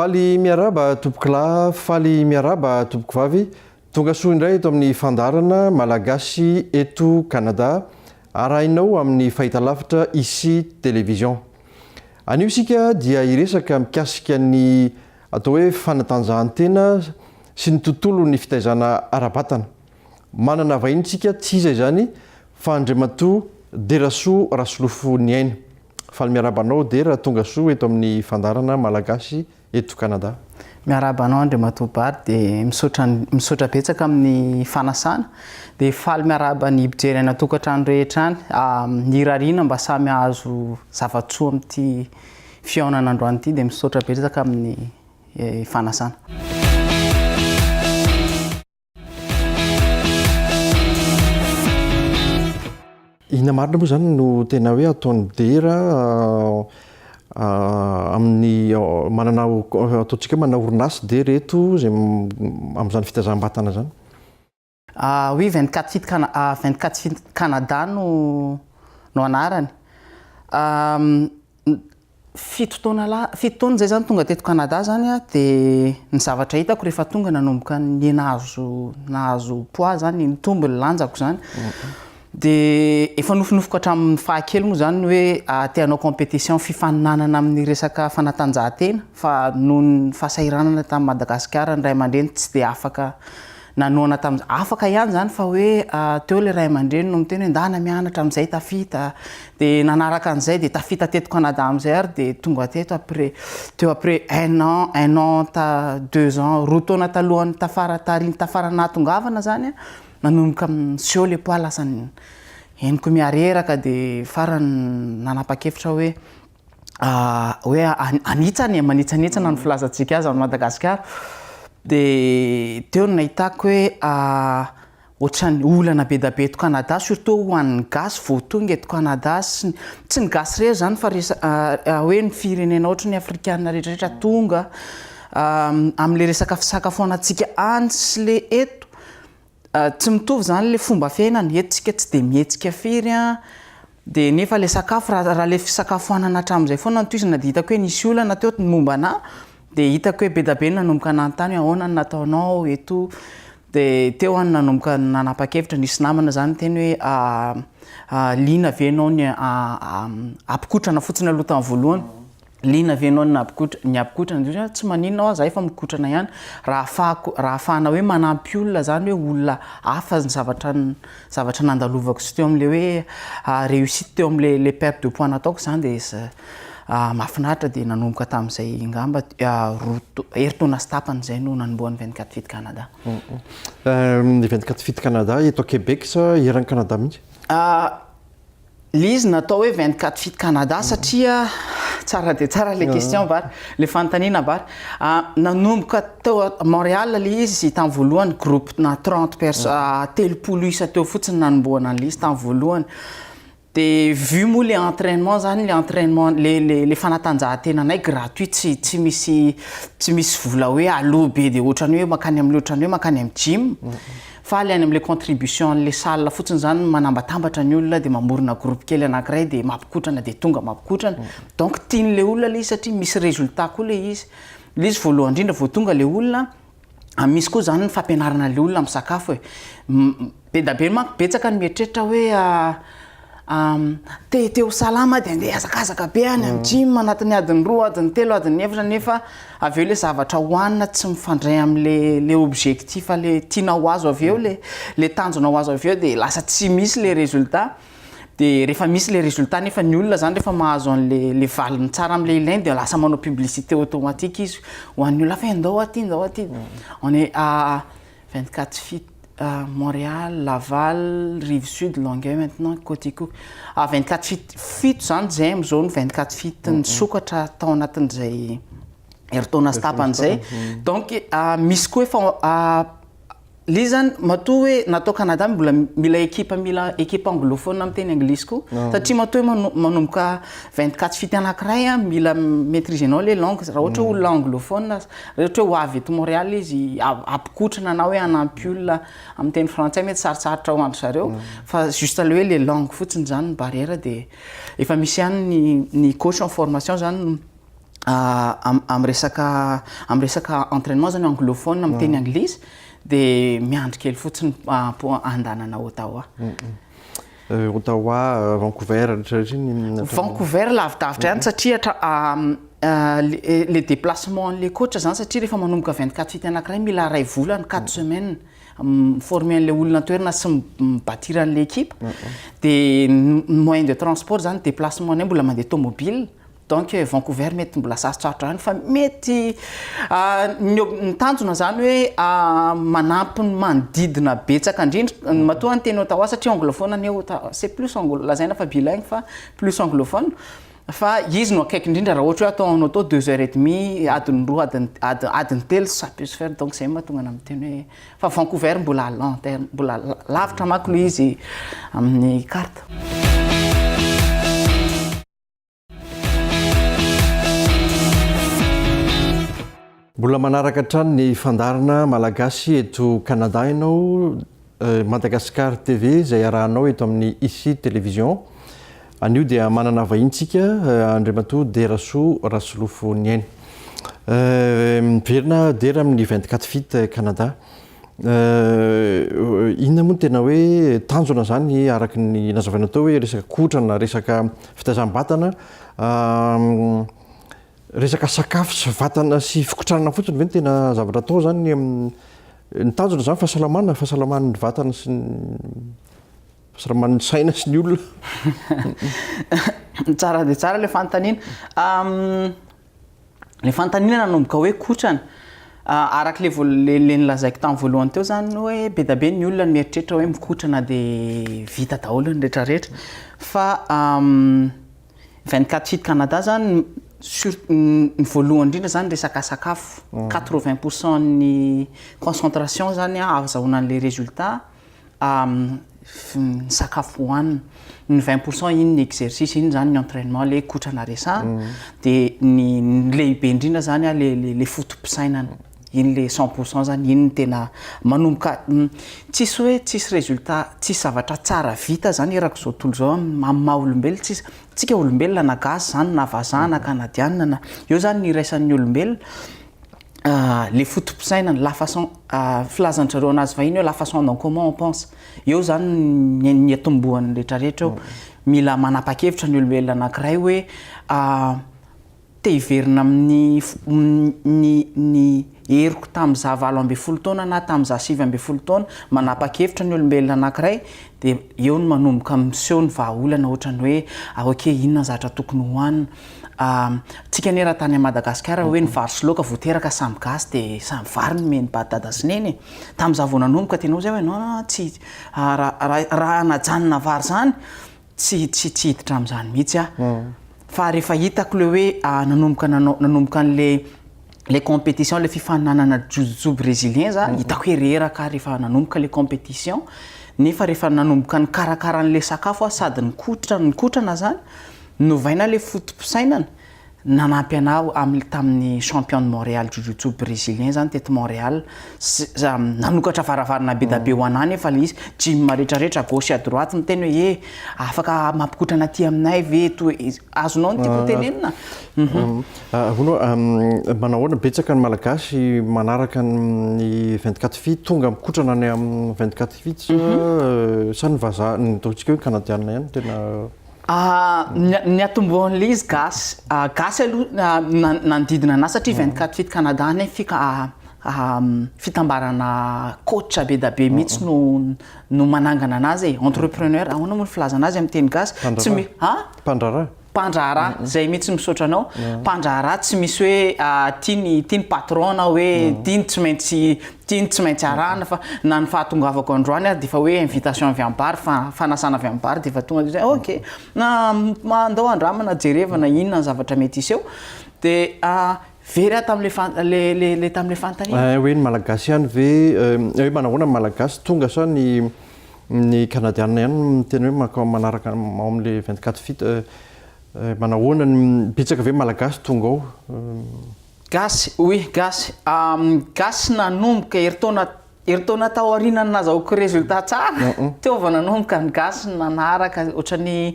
Faly miarahaba tompokolahy, faly miarahaba tompokovavy, tonga soa indray eto amin'ny fandaharana Malagasy eto Canada, arahinao amin'ny fahitalavitra Ici Télévision. Anio isika dia hiresaka mikasika ny atao hoe fanatanjahantena sy ny tontolon'ny fitaizana ara-batana. Manana vahiny isika tsy iza izany fa Andriamatoa Derasoa Rasolofoniaina. Faly miarahaba anao Dera, tonga soa eto amin'ny fandaharana Malagasy eto Canada. Miarahaba anao Andriamatoa Bary dia misaotra misaotra betsaka amin'ny fanasana dia faly miarahaba ny mpijery any an-tokantrano rehetra any ny irariana mba samy hahazo zava-tsoa amin'ity fihaonana androany ity dia misaotra betsaka amin'ny fanasana. Inona marina moa izany no tena hoe ataon'i Dera amin'ny manana ataontsika hoe manana orinasa Dera eto izay amin'izany fitaizam-batana izany? Oui, 24 Fit 24 Fit Canada no no anarany. Fito taona la, fito taona izay zany tonga teto Canada zany aho dia ny zavatra hitako rehefa tonga nanomboka niha nahazo nahazo poids zany, nitombo ny lanjako zany. Dia efa nofinofiko hatramin'ny fahakely moa zany ny hoe te hanao compétition fifaninanana amin'ny resaka fanatanjahantena fa noho ny fahasahiranana tany Madagasikara ny ray aman-dreny tsy dia afaka nanohana tamin'izay, afaka ihany izany fa hoe teo ilay ray aman-dreny no miteny hoe ndana mianatra amin'izay tafita, dia nanaraka an'izay dia tafita teto Canada amin'izay ary dia tonga teto après, teo après un an, un an ta deux ans, roa taona talohan'ny tafara taorian'ny tafara nahatongavana izany an, nanomboka niseho ilay poids lasa henoko mihareraka dia farany nanapa-kevitra hoe hoe anitsany e, manitsanitsana ny filazantsika azy any Madagasikara. Dia teo no nahitako hoe ohatran'ny olana be dia be eto Canada surtout ho an'ny gasy vao tonga eto Canada sy ny, tsy ny gasy irery izany fa resa- hoe ny firenena ohatry ny afrikana rehetrarehetra tonga amin'ilay resaka fisakafoanantsika any sy ilay eto. Tsy mitovy izany ilay fomba fiainana, eto tsika tsy dia mihetsika firy an, dia nefa ilay sakafo raha raha ilay fisakafoanana hatramin'izay foana no tohizana dia hitako hoe nisy olana teo ny momba anà, dia hitako hoe be dia be ny nanomboka nanontany hoe ahoana no nataonao et tout, dia teo aho no nanomboka nanapa-kevitra, nisy namana izany niteny hoe liana ve ianao ny hampikotrana fotsiny aloha tamin'ny voalohany. Liana ve ianao ny nampikotra, ny hampikotrana? Dia hoe tsy maninona hoa za efa mikotrana ihany, raha ahafahako, raha ahafahana hoe manampy olona zany hoe olona hafa ny zavatra zavatra nandalovako sy teo amin'le hoe réussite teo amin'le le perte de poids nataoko zany dia mahafinaritra dia nanomboka tamin'izay ngamba roa to- herintaona sy tapany izay no nanombohan'ny 24 Fit Canada. Ny 24 Fit Canada eto Québec sa eran'i Canada mihitsy? Le izy natao hoe 24 feet Canada satria tsara dia tsara le question Bary, le fanontaniana Bary. Nanomboka teo Montréal le izy tamin'ny voalohany groupe na 30 perso 30 isa teo fotsiny nanombohana an'le izy tamin'ny voalohany. De vu moa le entrainement zany le entrainement le le le fanatanjahantenanay gratuit tsy tsy misy tsy misy vola hoe aloa be de ohatran'ny hoe mankany amin'ny ohatran'ny hoe mankany amin'ny gym. Fa le any amle contribution anle salle fotsiny zany manambatambatra ny olona de mamorona groupe kely anakiray de mampikotrana de tonga mampikotrana donc tianle olona le izy satria misy resultat koa le izy, le izy voalohany indrindra vao tonga le olona misy koa zany ny fampianarana le olona misakafo e, be da be manko betsaka ny mieritreritra hoe Te te ho salama dia andeha hihazakazaka be any amin'ny gym anatin'ny adiny roa, adiny telo, adiny efatra nefa avy eo ilay zavatra hohanina tsy mifandray amin'ilay ilay objectif ilay tiana ho azo avy eo ilay ilay tanjona ho azo avy eo dia lasa tsy misy ilay résultat. Dia rehefa misy ilay résultat nefa ny olona izany rehefa mahazo an'ilay ilay valiny tsara amin'ilay ilainy dia lasa manao publicité automatique izy ho an'ny olona hafa hoe ndao aty, ndao aty. On est à 24 feet Montréal, Laval, Rive Sud, Longueuil maintenant, Coaticook. Ah, 24 feet fito zany zay am'zao ny 24 feet nisokatra tao anatin'izay herintaona sy tapany zay. Donc misy koa efa le izy zany matoa hoe natao Canada mbola mila équipe mila équipe anglophone miteny anglisy koa satria matoa hoe manomboka 24 feet anankiray a mila maîtriser-nao le langue raha ohatra hoe olona anglophone raha ohatra hoe ho avy eto Montréal izy hampikotrana na hoe hanampy olona amin'ny teny frantsay mety sarotsarotra ho an-dry zareo fa juste le hoe le langue fotsiny zany ny barrière dia efa misy ihany ny ny coach en formation zany. Amin'ny resaka amin'ny resaka entrainement zany anglophone miteny anglisy dia miandry kely fotsiny andanana Ottawa. Ottawa, Vancouver rehetra rehetra iny. Vancouver lavidavitra ihany satria le déplacement an'le coach zany satria rehefa manomboka 24 feet anankiray mila iray volana, quatre semaines mi-former an'le olona an-toerana sy mi-bâtir an'le équipe dia ny moyen de transport zany déplacement nay mbola mandeha tomobile. Donc Vancouver mety mbola sarotsarotra ihany fa mety ny ny tanjona zany hoe manampy ny manodidina betsaka indrindra matoa ny teny Ottawa satria anglophone anie Ottawa c'est plus anglo lazaina fa bilingue fa plus anglophone fa izy no akaiky indrindra raha ohatra hoe atao en auto deux heures et demie adiny roa adiny adiny telo ça peut se faire donc zay mahatonga ana miteny hoe fa Vancouver mbola à long terme mbola lavitra manko le izy amin'ny carte. Mbola manaraka hatrany ny fandaharana Malagasy eto Canada ianao, Madagascar TV izay arahanao eto amin'ny Ici Télévision. Anio dia manana vahiny tsika, Andriamatoa Derasoa Rasolofoniaina. Miverina Dera amin'ny 24 Feet Canada. Inona moa no tena hoe tanjona izany araka ny nazavaina teo hoe resaka kotrana, resaka fitaizam-batana, resaka sakafo sy vatana sy fikotranana fotsiny ve no tena zavatra atao izany ny tanjona izany fahasalamana, fahasalaman'ny vatana sy ny fahasalaman'ny saina sy ny olona. Tsara dia tsara ilay fanontaniana. Ilay fanontaniana nanomboka hoe kotrana. Araka ilay voal- ilay nolazaiko tamin'ny voalohany teo izany hoe be dia be ny olona no mieritreritra hoe mikotrana dia vita daholo ny rehetrarehetra. Fa 24 Feet Canada izany sur- ny voalohany indrindra izany resaka sakafo. 80 pour cent ny concentration izany ahazahoana an'ilay résultat. Ny sakafo hohanina, ny 20 pour cent iny ny exercice, iny zany ny entrainement le kotrana resahana, de ny ny lehibe indrindra zany a le le foto-pisainana, iny le 100 pour cent zany iny no tena manomboka tsisy hoe tsisy résultat, tsisy zavatra tsara vita zany erak'izao tontolo izao amin'ny maha olombelona, tsisy, tsika olombelona na gasy zany na vazaha na kanadiana na, eo zany ny iraisan'ny olombelona. Le foto-pisainana, la façon filazan-dry zareo anazy vahiny hoe la façon dont comment on pense, eo zany ny niatombohan'ny rehetrarehetra eo, mila manapa-kevitra ny olombelona anankiray hoe te hiverina amin'ny ny ny heriko tamin'izaho 18 taona na tamin'izaho 19 taona, manapa-kevitra ny olombelona anankiray dia eo no manomboka miseho ny vahaolana ohatran'ny hoe ok inona ny zavatra tokony hohanina, Tsika anie raha tany Madagascar hoe ny vary sy laoka vao teraka samy gasy dia samy vary nomeny ba dada sy neny e! Tamin'izaho vao nanomboka tena hoy zay hoe non non tsy raha raha hanajanona vary zany tsy tsy tsy hiditra amin'izany mihitsy aho. Fa rehefa hitako le hoe nanomboka nanao nanomboka an'le le compétition le fifaninanana jiu-jitsu brésilien za hitako hoe reraka aho rehefa nanomboka le compétition nefa rehefa nanomboka nikarakara an'le sakafo aho sady nikotra nikotrana zany Novaina ilay foto-pisainana, nanampy anah amin'ny tamin'ny champion de Montréal Jiu-Jitsu brésilien zany teto Montréal, nanokatra varavarana be da be ho anah nefa ilay izy, gym retraretra à gauche à droite miteny hoe eh afaka mampikotrana aty aminay ve to, azonao ny tiako hotenenina? Hono hoa, manao ahoana, betsaka ny Malagasy manaraka ny 24 feet, tonga mikotrana any amin'ny 24 feet sa ny vazaha, ny ataontsika hoe Kanadiana ihany no tena. Ny atombohan'ilay izy gasy, gasy aloha nanodidina anahy satria 24 feet Canada anie fika fitambarana coach be da be mihitsy no no manangana anazy e, entrepreneur, ahoana moa ny filazana azy amin'ny teny gasy? Tsy mi- an? Mpandraharaha. Mpandraharaha, zay mihitsy misaotra anao, mpandraharaha tsy misy hoe ty ny ty ny patron na hoe ty ny tsy maintsy ty ny tsy maintsy arahana fa na ny fahatongavako androany ary dia efa hoe invitation avy amin'ny bar fa fanasana avy amin'ny bar dia efa tonga dia ok na andao andramana jerevana inona ny zavatra mety hiseho dia very aho tamin'ilay fan- le le le tamin'ilay fanontaniana. Hoe ny malagasy ihany ve hoe manahoana ny malagasy tonga sa ny ny kanadiana ihany no miteny hoe mankao manaraka ao amin'ilay 24 feet manahoana ny betsaka ve ny malagasy tonga ao? Gasy, oui gasy. Gasy nanomboka herintaona Herintaona tao aoriana ny nazahoako résultat tsara, teo vao nanomboka ny gasy nanaraka ohatran'ny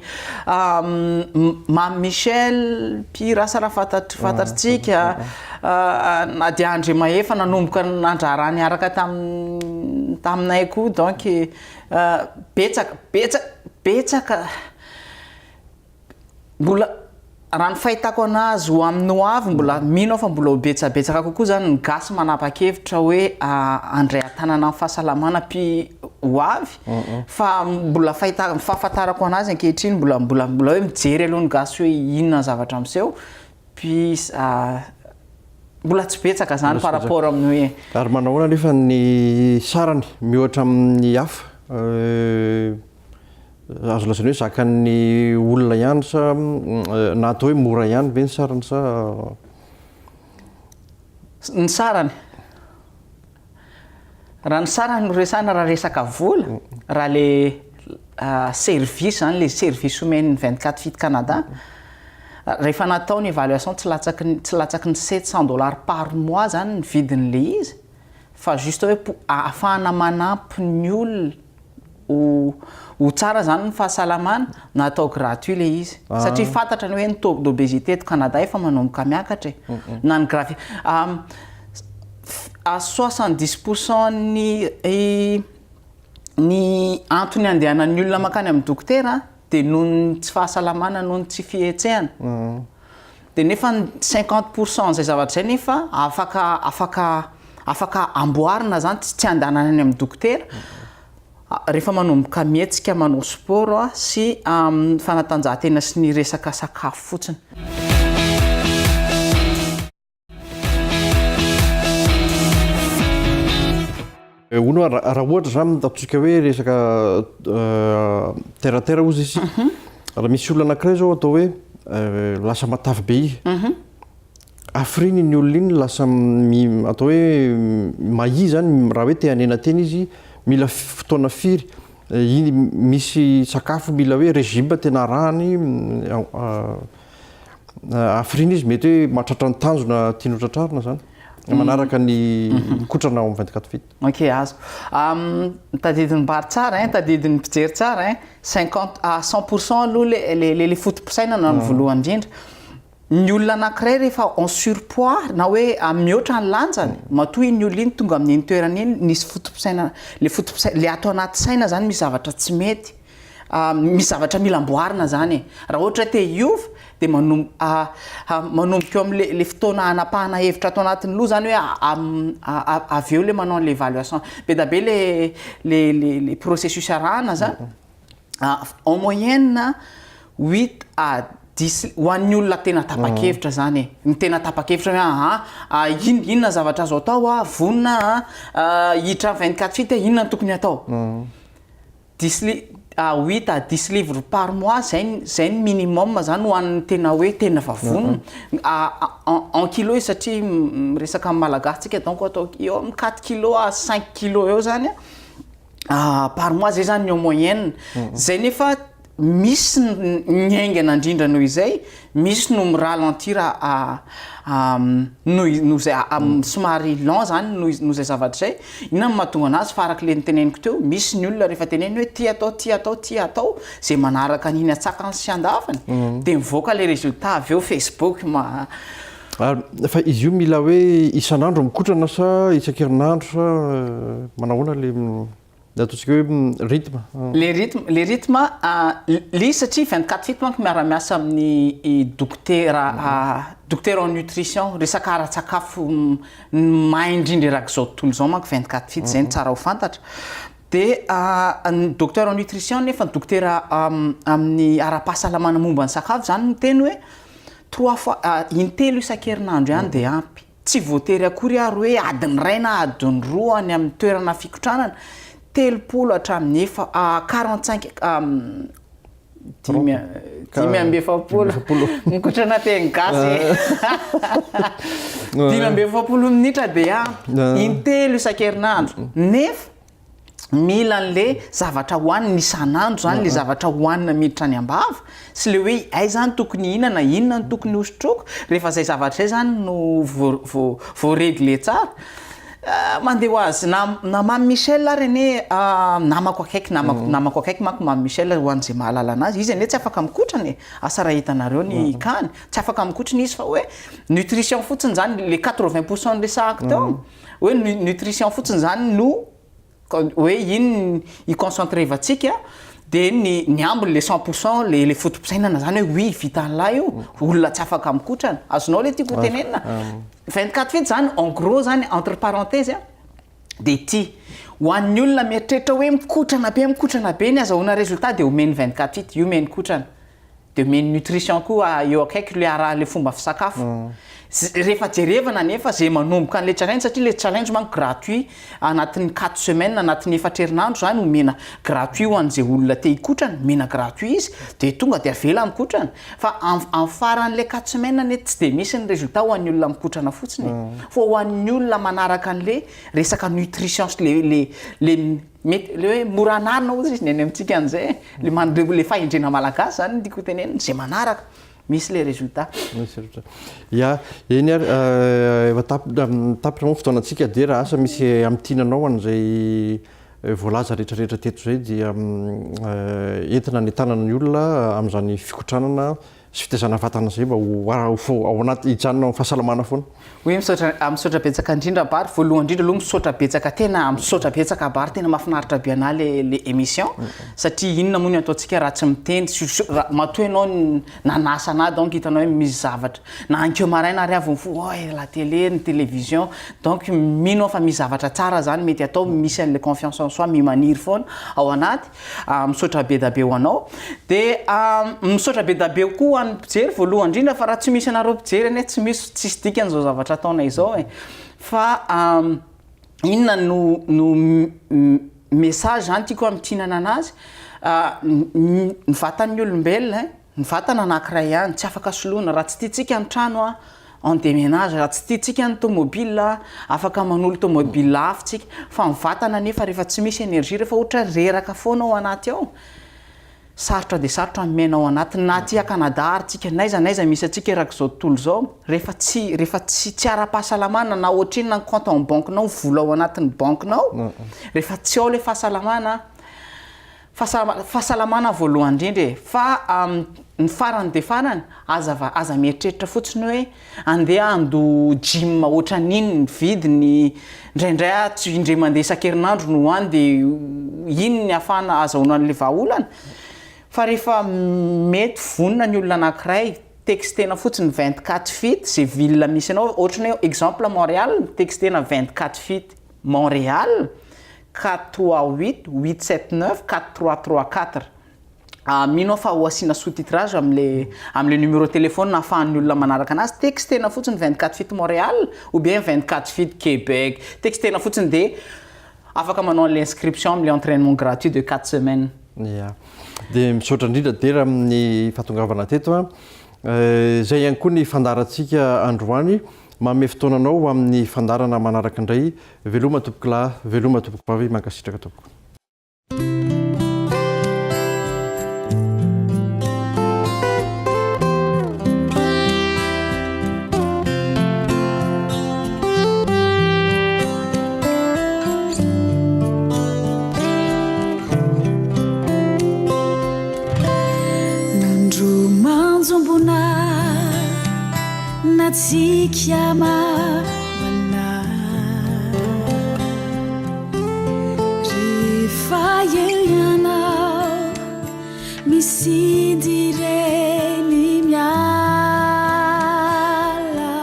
Mamy Michel, mpihira asa raha fantatr fantatritsika, Nadia Andriamahefa nanomboka nandraharaha niaraka tam taminay koa donc betsaka betsaka betsaka. Mbola, raha ny fahitako anazy ho amin'ny ho avy mbola mino aho fa mbola ho betsabetsaka kokoa zany ny gasy manapa-kevitra hoe handray an-tanana ny fahasalamana pi ho avy fa mbola fahita- ny fahafantarako anazy ankehitriny mbola mbola mbola hoe mijery aloha ny gasy hoe inona ny zavatra miseho puis mbola tsy betsaka zany par rapport amin'ny hoe Ary manao ahoana anefa ny sarany miohatra amin'ny hafa? Azo lazaina hoe zakan'ny olona ihany sa na atao hoe mora ihany ve ny sarany sa. Ny sarany? Raha ny sarany no resahina raha resaka vola, raha le service zany, le service omen'ny 24 Fit Canada, rehefa natao ny évaluation tsy latsaky ny tsy latsaky ny 700 dollars par mois zany ny vidin'le izy fa juste hoe pour ahafahana manampy ny olona ho ho tsara zany ny fahasalamana na atao gratuit le izy satria fantatra ny hoe ny taux d'obésité eto Canada efa manomboka miakatra e na ny gravi à 70 pour cent ny ny antony andehanan'ny olona mankany amin'ny dokotera dia noho ny tsy fahasalamana noho ny tsy fihetsehana dia nefa ny 50 pour cent an'izay zavatra izay nefa afaka afaka afaka amboarina zany tsy tsy andehanana any amin'ny dokotera rehefa manomboka mihetsika manao sport sy fanatanjahantena sy ny resaka sakafo fotsiny. Hono hoa, raha ohatra izany ataontsika hoe resaka terre à terre hozy izy, raha misy olona anankiray izao atao hoe lasa matavy be izy, hafiriana iny olona iny lasa atao hoe mahia izany raha hoe te hanena tena izy, mila fotoana firy, iny misy sakafo mila hoe régime tena arahany, Hafiriana izy mety hoe mahatratra ny tanjona tiany ho tratrarina izany, manaraka ny mikotrana ao amin'ny 24 feet. Ok, azo. Tadidin'i Bary tsara hein, tadidin'ny mpijery tsara hein, 50 à 100 pour cent aloha le le le foto-pisainana no voalohany indrindra. Ny olona anankiray rehefa en surpoids na hoe mihoatra ny lanjany, matoa iny olona iny tonga amin'iny toerana iny, nisy foto-pisainana, le foto-pisainana, le ato anaty saina zany misy zavatra tsy mety. Misy zavatra mila amboarina zany e. Raha ohatra te hiova dia manom- manomboka eo amin'le le fotoana hanapahana hevitra ato anatin'ny loha zany hoe avy eo le manao an'le évaluation. Be dia be le le le le processus arahana zany. En moyenne huit à dix ho an'ny olona tena tapa-kevitra zany e. Ny tena tapa-kevitra hoe aa ino inona zavatra azo atao a, vonona a, hiditra 24 feet inona no tokony atao. Dix li à huit à dix livres par mois zay zay ny minimum zany ho an'ny tena hoe tena vavonina en en kilo izy satria miresaka amin'ny malagasy tsika donc atao eo amin'ny quatre kilos à cinq kilos eo zany par mois zay zany ny en moyenne zay nefa Misy ny haingana indrindra noho izay, misy no mi-ralentir noho noho izay somary lent izany noho noho izay zavatra izay. Inona no mahatonga anazy fa araka ilay noteneniko teo, misy ny olona rehefa teneniny hoe ty atao, ty atao, ty atao, izay manaraka an'iny antsakany sy andavany dia mivoaka ilay résultat avy eo Facebook ma-. Ary fa izy io mila hoe isan'andro mikotrana sa isan-kerinandro sa manao ahoana ilay. Ny ataontsika hoe rythme. Le rythme, le rythme le izy satria 24 feet manko miara-miasa amin'ny dokotera dokotera en nutrition, resaka ara-tsakafo mahay indrindra erak'izao tontolo izao manko 24 feet zay no tsara ho fantatra. Dia ny docteur en nutrition nefa ny dokotera amin'ny ara-pahasalamana momba ny sakafo zany miteny hoe trois fois intelo isan-kerinandro ihany dia ampy. Tsy voatery akory ary hoe adiny iray na adiny roa any amin'ny toerana fikotranana, 30 hatramin'ny efa 45 45 mikotrana teny gasy 45 minitra dia ampy, intelo isan-kerinandro nefa mila an'le zavatra hohanina isan'andro zany, le zavatra hohanina miditra any am-bava sy le hoe aiza aho no tokony hihinana, inona no tokony hosotroiko, rehefa zay zavatra zay zany no voa voa voa-regler tsara. Mandeha ho azy. Na na Mamy Michel ary anie namako akaiky, namako namako akaiky manko Mamy Michel ho an'izay mahalala anazy, izy anie tsy afaka mikotrana e, asa raha hitanareo ny cas-ny, tsy afaka mikotrana izy fa hoe nutrition fotsiny zany, le 80 pour cent niresahako teo, hoe nutrition fotsiny zany no hoe iny hi-concentrer-vantsika dia ny ny ambiny le 100 pour cent le le foto-pisainana zany hoe oui vitan'lah io, olona tsy afaka mikotrana, azonao le tiako ho tenenina? 24 feet zany en gros zany entre parenthèse a dia ity, ho an'ny olona mieritreritra hoe mikotrana be mikotrana be ny azahoana résultat dia omeny 24 feet, io omeny kotrana. Dia omeny nutrition koa eo akaiky le araha le fomba fisakafo. Rehefa jerevana nefa ze manomboka an'le challenge satria le challenge manko gratuit anatin'ny quatre semaines anatin'ny efatra herinandro zany omena gratuit ho an'ze olona te hikotrana, omena gratuit izy de tonga de avela mikotrana. Fa am am faran'le quatre semaines anie tsy de misy ny résultat ho an'ny olona mikotrana fotsiny e. Fa ho an'ny olona manaraka an'le resaka nutrition sy le le le Mety le hoe mora anarina hozy izy ny any amintsika any zay e, le man- le fahendrena malagasy zany no tiako ho tenenina, zay manaraka misy le résultat. Misy résultat. Ya, eny ary, efa tapitra tapitra moa ny fotoanantsika dia raha asa misy hamintinanao an'izay voalaza rehetrarehetra teto izay dia entina hanentanana ny olona amin'izany fikotranana sy fitaizana vatana izay mba ho ao anaty hijanona ao amin'ny fahasalamana foana. Oui misaotra misaotra betsaka indrindra Bary, voalohany indrindra aloha misaotra betsaka tena misaotra betsaka Bary tena mahafinaritra be anah le le émission satria inona moa ny ataontsika raha tsy miteny sur raha matoa ianao nanasa anah donc hitanao hoe misy zavatra na ankeo maraina ary aho vao mifoha oay la télé ny télévision donc mino aho fa misy zavatra tsara zany mety atao misy an'le confiance en soi mimaniry foana ao anaty Misaotra be da be ho anao. Dia misaotra be da be koa ho an'ny mpijery voalohany indrindra fa raha tsy misy anareo mpijery anie tsy misy tsisy dikany izao zavatra ataonay izao e. Fa inona no no message zany tiako hamintinana anazy, ny vatan'ny olombelona Ny vatana anakiray ihany, tsy afaka soloina, raha tsy tiantsika ny trano an, on deménage, raha tsy tiantsika ny tomobile, afaka manolo tomobile hafa tsika, fa ny vatana anefa rehefa tsy misy énergie, rehefa ohatra hoe reraka foana ao anaty ao, sarotra dia sarotra ny miaina ao anatiny, na aty Canada ary tsika, n'aiza n'aiza misy antsika erak'izao tontolo izao, rehefa tsy rehefa tsy tsy ara-pahasalamana na ohatrinona ny compte en banque-nao, vola ao anatin'ny banque-nao, rehefa tsy ao ilay fahasalamana, Fahasalamana voalohany indrindra e! Fa ny farany dia farany, aza aza mieritreritra fotsiny hoe andeha handoa gym ohatran'iny ny vidiny, indraindray aho tsy indray mandeha isan-kerinandro no ho any dia iny ny ahafahana ahazahoana an'ilay vahaolana. Fa rehefa mety vonona ny olona anankiray, textena fotsiny 24 feet izay ville misy anao, ohatran'ny hoe exemple Montréal, textena 24 feet Montréal, 4 3 8 8 7 9 4 3 3 4 Mino aho fa ho asiana sous-titrage amle amle numéro téléphone ahafahan'ny olona manaraka anazy, textena fotsiny 24 feet Montréal ou bien 24 feet Québec, textena fotsiny dia afaka manao an'le inscription amle entrainement gratuit de 4 semaines. Ya. Dia misaotra indrindra Dera amin'ny fahatongavana teto a. Izay ihany koa ny fandaharantsika androany. Manome fotoana anao ho amin'ny fandaharana manaraka indray. Veloma tompokolahy, veloma tompokovavy, mankasitraka tompoko. Nandro manjombona Natsiky amam-panahy Rehefa eo ianao Misinda ireny miala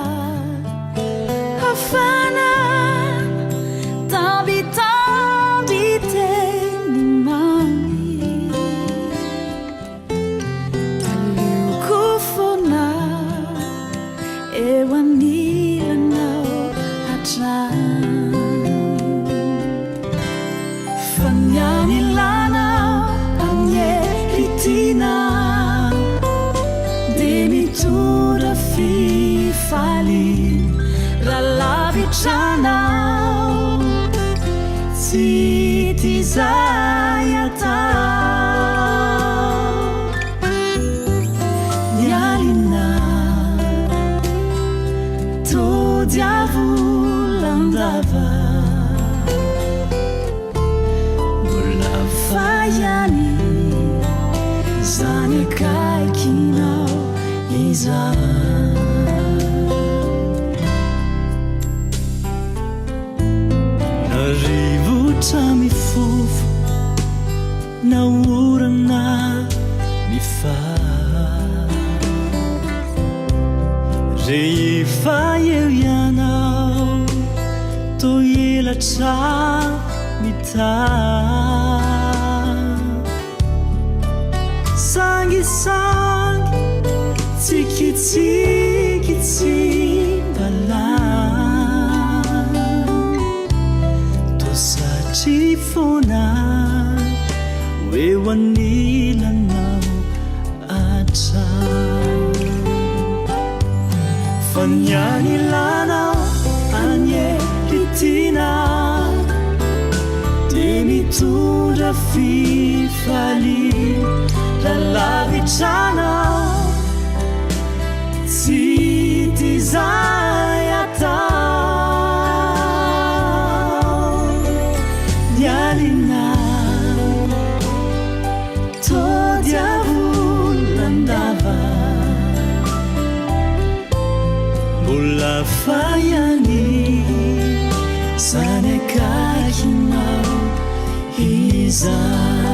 Hafana Tambitamby teny mamy Aleoko foana eo anilanao hatrany Fa ny anilanao anie ry tiana Dia mitondra fifaliana Raha lavitra anao tsy hita izay atao. Ny alina tody avolan-dava. Rivotra mifofo na orana mifaha. Rehefa eo ianao toa elatra mitaha. Sangisangy, tsikitsiky tsy mba lany. Toa satry foana ho eo anilanao hatrany. Fa ny anilanao anie ry tiana dia mitondra fifaliana raha lavitra anao tsy hita izay atao. Ny alina Todiavolan-dava Mbola fahiny izany akaikinao izany.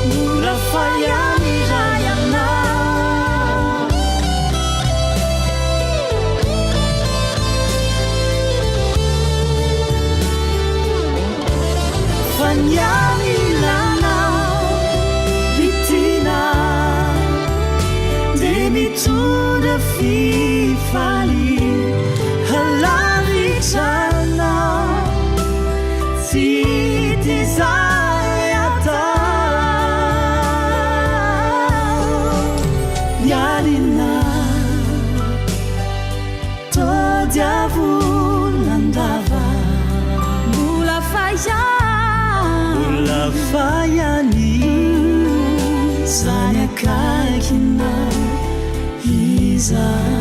Mbola fahiny raha ianao. Fa ny anilanao ry tiana dia mitondra fifaliana halavitra anao tsy hita izay atao ny alina Todiavolan-dava. Mbola fahihany. Mbola fahihany izany akaikinao izany.